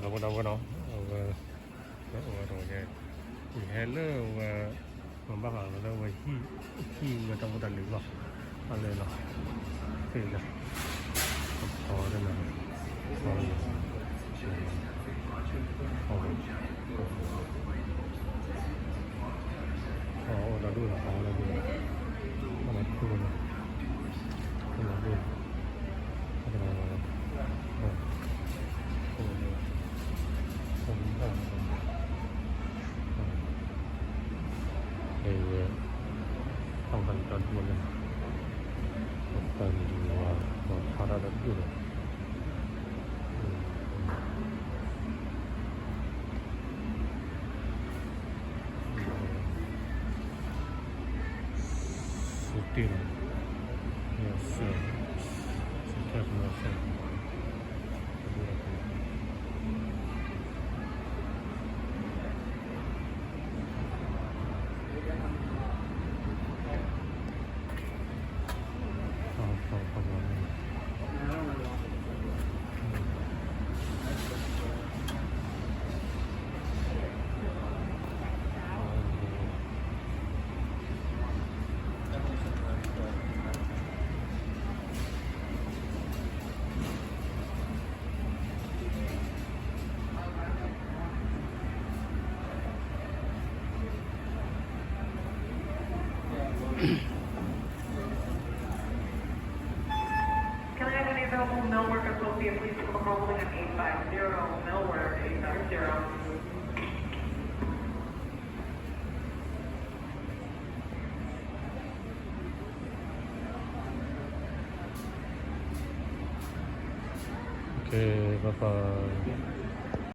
ဒီပုၢ်ဒီဝဲၢ်နီၤ အဝဲ လၢအဝဲတဝဲ ယဟဲလၢဝဲ မၤဘၣ်ဃးလၢဝဲ ဟံၣ်ဝဲတၢ်ဖိတၢ်လံၤလီၤ အလဲၤလီၤ သ့ၣ်လၢ အီၤတနီၤ အီၤ အီၤ အီၤ အိၣ်ဒီဒူၣ်လီၤ အီၤ အိၣ်ဒီဒူၣ်လီၤ အီၤ တခိၣ်လီၤ တခိၣ်လီၤ တခိၣ်လီၤ တခိၣ်လီၤ တခိၣ်လီၤ အဝဲ ဖီၣ်တၢ်ဒိၣ်လၢ တၢ်လံၤဝဲ ဖီၣ်တၢ်ဒိၣ်လၢ စတ့လီၤ စတ့လီၤ စတ့လီၤ Can I have any available millwork associate, please, for the call holding at eight five zero, millwork, eight five zero. Okay, bye bye.